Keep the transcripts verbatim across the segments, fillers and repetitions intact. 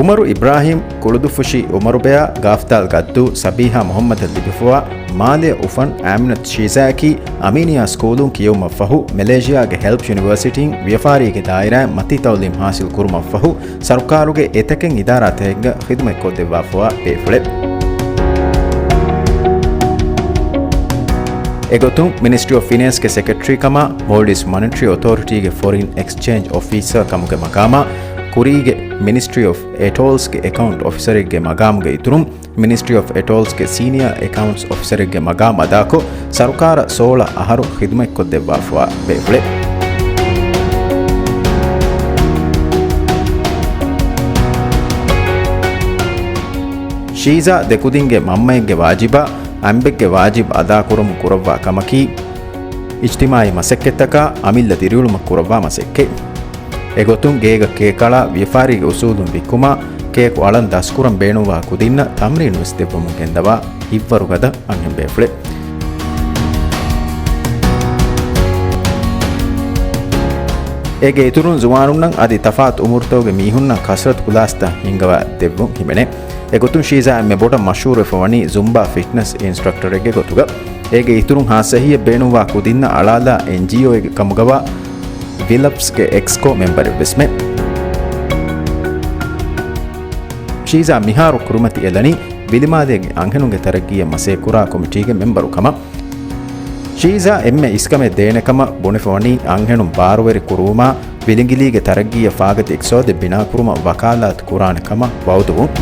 އުމަރު އިބްރާހިމް، ކުޅުދުއްފުށި އުމަރުބެޔާ، ގާފްތާލް ގައްދޫ، ސަބީހާ މުހައްމަދަށް ލިބިފަވާ މާލެއަށް އުފަން އާމިނަތު ޝީޒާއަކީ އަމީނިއާ ސްކޫލުން ކިޔެވުމަށްފަހު މެލޭޝިޔާގެ ހެލްޕް ޔުނިވަރސިޓީން ވިޔަފާރީގެ ދާއިރާއިން މަތީ ތައުލީމް ހާސިލް ކުރުމަށްފަހު ސަރުކާރުގެ އެތަކެއް އިދާރާތަކެއްގަ ޚިދުމަތްކޮށްދެއްވާފަވާ ބޭފުޅެއް. އެގޮތުން މިނިސްޓްރީ އޮފް ފިނޭންސްގެ ސެކްރެޓަރީ ކަމާ، މޯލްޑިވްސް މޮނެޓަރީ އޮތޯރިޓީގެ ފޮރިން އެކްސްޗޭންޖް އޮފިސަރ ކަމުގެ މަގާމާ، ކުރީގެ މިނިސްޓްރީ އޮފް އެޓޯލްސްގެ އެކައުންޓް އޮފިސަރެއްގެ މަގާމުގެ އިތުރުން، މިނިސްޓްރީ އޮފް އެޓޯލްސްގެ ސީނިއާ އެކައުންޓްސް އޮފިސަރެއްގެ މަގާމް އަދާކޮށް، ސަރުކާރަށް ސޯޅަ އަހަރު ޚިދުމަތްކޮށްދެއްވާފަވާ ބޭފުޅެއް. ޝީޒާ ދެކުދިންގެ މަންމައެއްގެ ވާޖިބާ، އަނބެއްގެ ވާޖިބް އަދާކުރަމުން ކުރައްވާ ކަމަކީ، އިޖްތިމާއީ މަސައްކަތްތަކާ އަމިއްލަ ދިރިއުޅުމަށް ކުރައްވާ މަސައްކަތް. އެގޮތުން ގޭގަ ކޭކް އަޅާ ވިޔަފާރީގެ އުސޫލުން ވިއްކުމާ، ކޭކު އަޅަން ދަސްކުރަން ބޭނުންވާ ކުދިންނަށް ތަމްރީނު ވެސް ދެއްވަމުން ގެންދަވާ ހިތްވަރުގަދަ އަންހެން ބޭފުޅެއް. އޭގެ އިތުރުން ޒުވާނުންނަށް އަދި ތަފާތު އުމުރުތަކުގެ މީހުންނަށް ކަސްރަތު ކުލާސްތައް ހިންގަވާ ދެއްވުން ހިމެނޭ. އެގޮތުން ޝީޒާ އެންމެ ބޮޑަށް މަޝްހޫރުވެފަ ވަނީ ޒުމްބާ ފިޓްނަސް އިންސްޓްރަކްޓަރެއްގެ ގޮތުގަ. އޭގެ އިތުރުން ހާއްސަ އެހީއެއް ބޭނުންވާ ކުދިންނަށް އަޅާލާ އެންޖީއޯއެއްގެ ކަމުގަވާ ވިލަޕްސްގެ އެކްސްކޯ މެމްބަރެއްވެސްމެ. ޝީޒާ މިހާރު ކުރިމަތި އެލަނީ ވިލިމާލޭގެ އަންހެނުންގެ ތަރައްގީއަށް މަސޭކުރާ ކޮމިޓީގެ މެމްބަރު ކަމަށް. ޝީޒާ އެންމެ އިސްކަމެއް ދޭނެ ކަމަށް ބުނެފަ ވަނީ އަންހެނުން ބާރުވެރި ކުރުވުމާ، ވިލިނގިލީގެ ތަރައްގީއަށް ފާގަތި އިޤްތިޞާދެއް ބިނާކުރުމަށް ވަކާލާތު ކުރާނެ ކަމަށް ވައުދުވުން.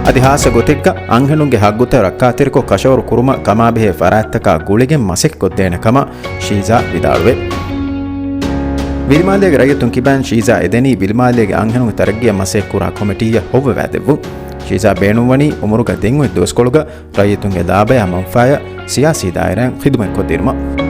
އަދި ހާއްސަ ގޮތެއްގަ އަންހެނުންގެ ހައްގުތައް ރައްކާތެރިކޮށް ކަށަވަރު ކުރުމަށް ކަމާބެހޭ ފަރާތްތަކާ ގުޅިގެން މަސައްކަތްކޮށްދޭނެ ކަމަށް ޝީޒާ ވިދާޅުވޭ. ވިލިމާލޭގެ ރައްޔިތުން ކިބައިން ޝީޒާ އެދެނީ ވިލިމާލޭގެ އަންހެނުންގެ ތަރައްގީއަށް މަސައްކަތްކުރާ ކޮމިޓީއަށް ހޮއްވަވާދެއްވުން. ޝީޒާ ބޭނުންވަނީ އުމުރުގަ ދެން އޮތް ދުވަސްކޮޅުގަ ރައްޔިތުންގެ ލާބަޔާ މަންފާޔަށް ސިޔާސީ ދާއިރާއިން ޚިދުމަތްކޮށްދިނުމަށް.